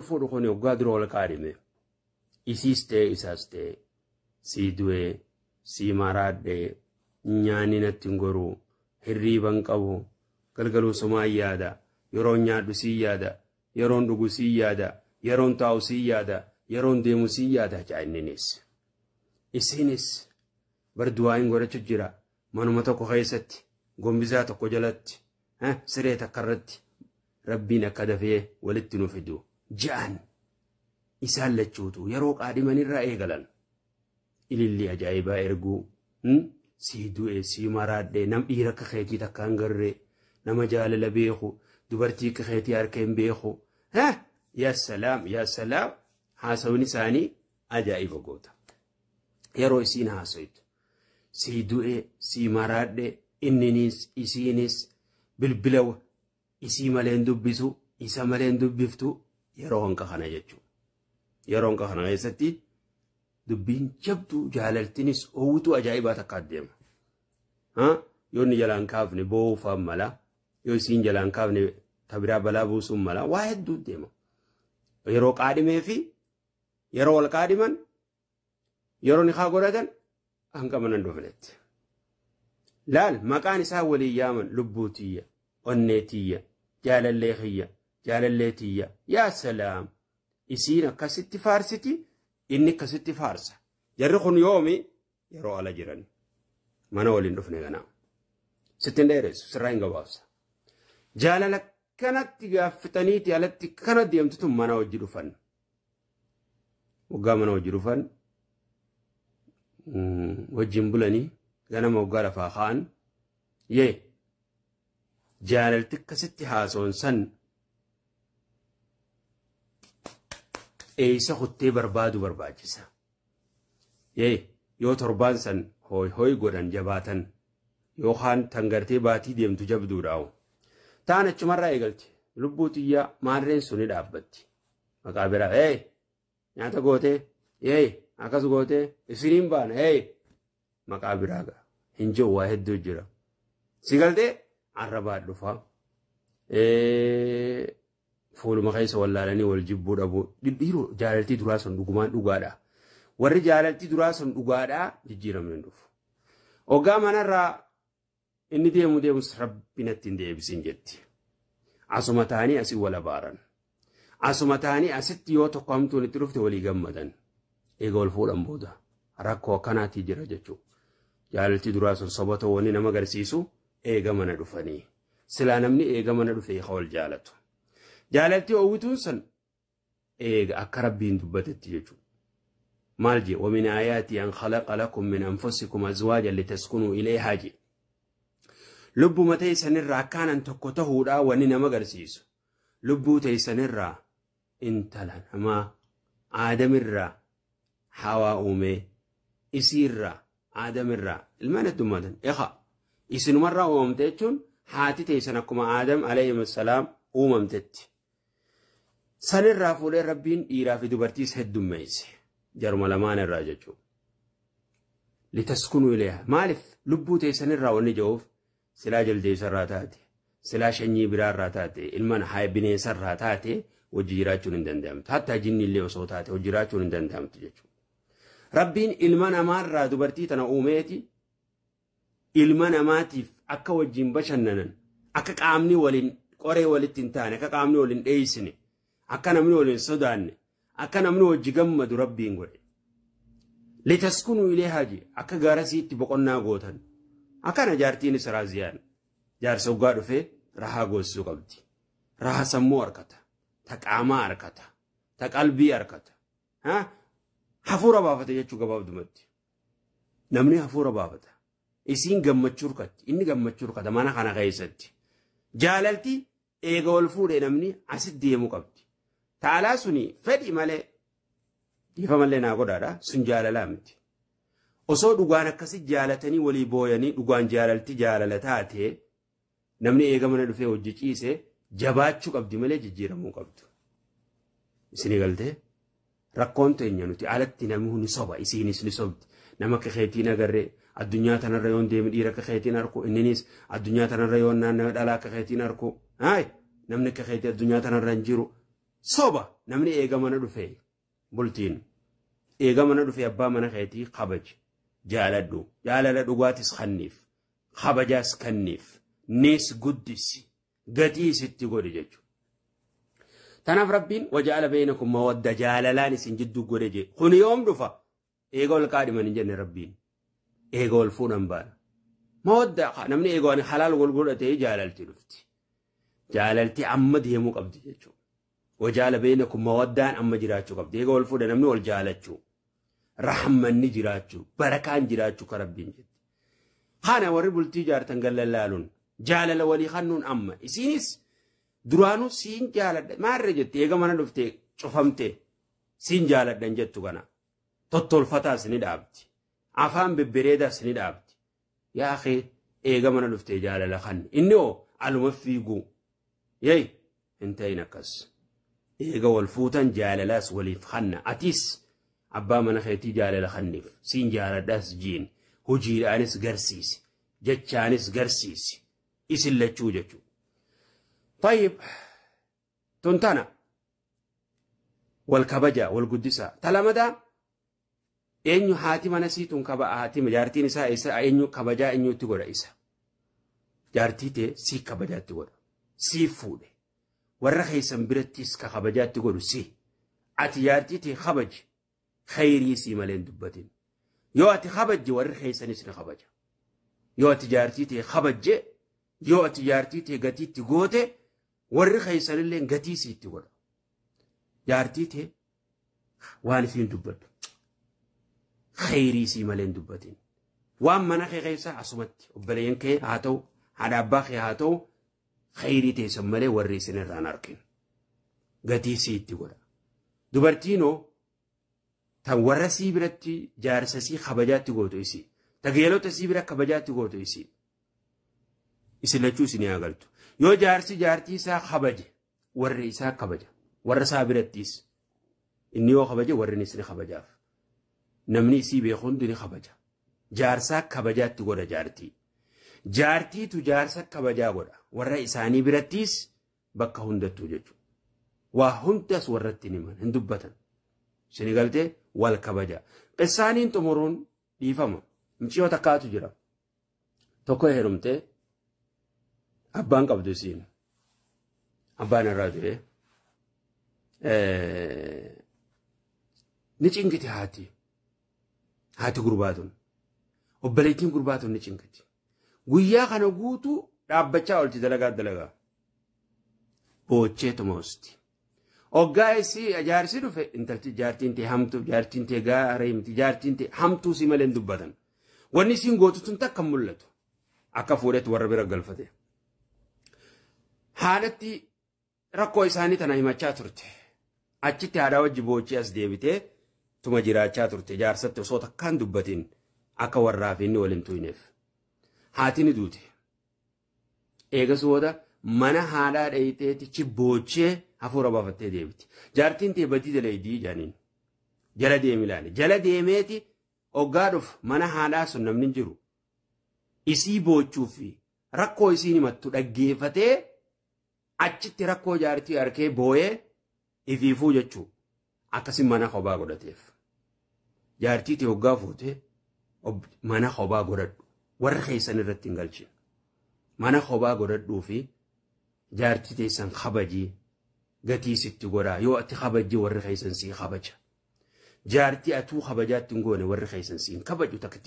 Fuudhu kun waggaa dura wal qaadhime. Isiis ta'e isaas ta'e sii du'ee sii maraadhee nyaanni natti hin goruu hirriiba hin qabu galgaluu sumaan yaada yeroon nyaadhu sii yaada yeroon dhugu sii yaada yeroon taa'u sii yaada yeroon deemu sii yaada ja'a inninis. Isinis bar du'aa hin godhachu jira manuma tokko keessatti gombisaa tokko jalatti siree takka irratti rabbiin akka dafee walitti nu fidu ja'an isaan lachuutu yeroo qaadhimanirraa eegalan ililli ajaa'ibaa erguu sii du'e sii maraadhe nam dhiira akka keetii takka hin garree nama jaalala beeku dubartii akka keetii harka hin beeku yaa salaam yaa salaam haasawni isaanii ajaa'iba goota. Yeroo isiin haasoytu sii du'e sii maraadhe inninis isiinis bilbila isii malee hin dubbisu isa malee hin dubbiftu yeroo hanqa kana jechuudha. Yeroo hanqa kana keessatti dubbiin jabduu jaalaltinis oowwituu ajaa'ibaa takka adeema. Yoo inni jalaan kaafne boo'uufaan mala yoo isiin jalaan kaafne tabiraa balaa buusuun mala waa hedduu deema. Yeroo qaadhimee fi yeroo wal qaadhiman yeroo nikaa godhatan hanga mana hin dhufnetti. Laal maqaan isaa waliin yaaman lubbuu tiyya, onnee tiyya, jaalallee kiyya, jaalallee tiyya. Yaa salaam! Isiin akkasitti faarsiti, inni akkasitti faarsa. Jarri kun yoomi yeroo ala jiran mana waliin dhufne ganaa. Sitti hin dheeressu, sirraa hin gabaabsa. Jaalala kanatti gaaffitaniiti alatti kana deemtutu mana hojii dhufan. Waggaa mana hojii dhufan wajjin bulanii ganama waggaa lafaa ka'an yee jaalalti akkasitti haasoon san eeysa kuttee barbaadu barbaachisa. Yee yoo torbaan san hooy hooy godhan jabaatan yookaan tangartee baatii deemtu jabduudhaawu. Taan achumarraa eegalti. Lubbuu xiyyaa maarreen suni dhaabbatti. Maqaa biraa ee nyaata gootee ee akkas gootee isiniin baana ee maqaa biraa hin jiru waa hedduu jira. Si galtee arrabaa dhufaa. Fuuluma keessa wallaalanii wal jibbuu dhabuu. Dhiiroo jaalaltii duraa sun dhugumaan dhugaadha. Warri jaalaltii duraa sun dhugaadha jijjiiramni hin dhufu. Ogaa manarraa inni deemu deemus rabbi natti hin deebisin jetti. Asuma ta'anii asii wal abaaran. Asuma ta'anii asitti yoo tokko hamtuun itti dhufte walii gammadan. Eega wal fuudhan booda rakkoo akkanaatii jira jechuudha. Jaalaltii duraa sun soba ta'uu wanni nama agarsiisu eega mana dhufanii. Silaa namni eega mana dhufe eega wal jaalatu. Jaalaltii oowwituun san eega akka rabbiin dubbatetti jechuudha. Maal jee ومن آياتي أن خلق لكم من أنفسكم أزواجا لتسكنوا إليها jee. Lubbuma teessanirraa akkaanan tokko ta'uudhaa wanni nama agarsiisu. Lubbuu teessanirraa intala namaa aadamirraa hawaa uumee isiirraa aadamirraa ilmaan heddummaatan. Eqa isinumarraa uumamte jechuun haati teessan akkuma aadam alayhi salaam uumamtetti. Sanirraa fuudhee rabbiin dhiiraa fi dubartiis heddummeesse. Jaruma lamaan irraa jechuudha. Litaskunuu ilayha. Maaliif lubbuu teessanirraa wanni jiruuf silaa jaldeessarraa taate, silaa shanyii biraarraa taate, ilmaan bineensarraa taate hojii jiraachuun hin danda'amtu. Hattaa jinni illee osoo taate hojii jiraachuun hin danda'amtu jechuudha. Rabbiin ilma namaarraa dubartii tana uumeeti ilma namaatiif akka wajjin bashannanan, akka qaamni waliin qoree walitti hin taane, akka qaamni waliin dheessine, akka namni waliin sodaanne, akka namni wajji gammadu rabbiin godhe. Litaskunuu ilayhaa jee akka garasiitti boqonnaa gootan. Akkana jaartiin raaziyaan jaarsa waggaa dhufee rahaa goosisuu qabdi. Raha sammuu harkata, ta qaamaa harkata, ta qalbii harkata. Hafuura baafata jechuu gabaabdumatti. Namni hafuura baafata. Isiin gammachuu harkatti, inni gammachuu harkata mana kana keessatti. Jaalalti eega wal fuudhee namni asitti deemuu qabdi. Taalaa suni fedhi malee dhiifa malee naa godhaadha sun jaalalaa miti. Osoo dhugaan akkasi jaalatanii walii booyanii dhugaan jaalalti jaalala taate namni eega mana dhufee hojii ciise jabaachuu qabdi malee jijjiiramuu qabdu. Isinii galtee rakkoon teenya nuti alatti namni ni soba isiinis ni sobdi. Nama akka keetiin agarree addunyaa tanarra yoon deeme dhiira akka keetiin arku inninis addunyaa tanarra yoon naannawe dhalaa akka keetiin arku. Haay namni akka keetii addunyaa tanarra hin jiru. Soba namni eega mana dhufe bultiin eega mana dhufe abbaa mana keetii kabaji jaaladhu jaalala dhugaatis kanniif kabajaas kanniif nis guddisi gatii sitti godhi jechuudha. Tanaaf Rabbiin waja'ala baynakum mawadda jaalalaan isin jidduu godhe jee kun yoom dhufa eega ol qaadhiman hin jenne Rabbiin eega ol fuudhan baana. Mawadda namni eega waan halaal wal godhatee jaalalti dhufti. Jaalalti amma deemuu qabdi jechuudha. Waja'ala baynakum mawaddaan amma jiraachuu qabdi. Eega wal fuudha namni wal jaalachuu rahmanni jiraachuu barakaan jiraachuu ka Rabbiin jetti. Kana warri bultii jaartan gallallaaluun jaalala walii kannuun amma isinis duraanuu siin jaaladha maarree jette eega mana dhufte cufamte siin jaaladhan jettu kana tottolfataas ni dhaabdi afaan bebbereedaas ni dhaabdi yaa akhi eega mana dhufte jaalala kan inni hoo aluma fiiguu yey hin ta'in akkas eega wal fuutan jaalalaas waliif kanna atis abbaa mana keetii jaalala kanniif siin jaaladhaas jiin hojiidhaanis garsiisi jechaanis garsiisi isin lachuu jechuudha. طيب تنتنا والكبجة والقدسة تلامدا إنه هاتي منسي تنكبا هاتي مجارتي نساء إسا إنه كبجة إنه تقول إسا جارتي تي سي كبجة تقول سي فود والرخي سنبرتيس كبجة تقول سي أتي جارتي تي خبج خيري سي مالين دبتين يو أتي خبج والرخي سنسن خبج يو أتي جارتي تي خبج يو أتي جارتي تي غتي تقوته warri keessanillee gatii siitti godha. Jaartii tee waan isiin dubbadhu. Khayrii sii malee hin dubbatin. Waan mana kee keessaa asumatti obboleeyyan kee haa ta'u haadha abbaa kee haa ta'u khayrii teessan malee warri isin irraan argin. Gatii siitti godha. Dubartiinoo tan warra sii biratti jaarsa sii kabajaatti gootu isii. Tageelota sii bira kabajaatti gootu isii. Isin lachuu isin haa galtu. Yoo jaarsi jaartii isaa kabaje warri isaa kabaja warra isaa birattis inni yoo kabaje warri ni kabajaaf namni isii beeku hundi ni kabaja jaarsaa kabajaatti godha jaartii jaartiitu jaarsa kabajaa godha warra isaanii birattis bakka hundattuu jechuudha waa hundas warratti himan hin dubbatan isin galtee wal kabaja qissaaniin xumuruun dhiifama mucayyoo takkaatu jira tokko heerumtee. Abbaan qabdu isiin abbaan irraa du'e ni cinkiti haati gurbaatun obboleettiin gurbaatun ni cinkiti guyyaa kana guutuu dhaabbachaa oolti dalagaa boocheetuma hosti oggaa isii jaarsi dhufe intalti jaartiin tee hamtuu jaartiin tee gaarii miti jaartiin tee hamtuu si malee hin dubbatan wanni isiin gootu tun takka hin mul'atu akka fuudhetti warra bira galfate. Haadhatti rakkoo isaanii tana himachaa turte. Achitti haadha wajji boochii as deebitee tuma jiraachaa turte. Jaarsatti osoo takkaan dubbatin akka warraaf inni waliin tuyneef. Haati ni duute. Eegas booda mana haadhaa dhayiteetichi boochee hafuura baafattee deebiti. Jaartiin tee badii dalaydii jaaniin. Jala deemi ilaali. Jala deemeeti hoggaa dhufu mana haadhaa sun namni hin jiru. Isii boochuu fi rakkoo isiin himattu dhaggeeffatee achitti rakkoo jaartii harkee booyee ifiifuu jechuu akkasin mana kophaa godhateef. Jaartii tee hoggaa fuutee mana kophaa godhadhu warra keessan irratti hin galchin. Mana kophaa godhadhuu fi jaartii teessan kabajii gatii sitti godhaa yoo ati kabajii warri keessan sii kabaja. Jaartii atuu kabajaatti hin goone warri keessan sii hin kabaju takka.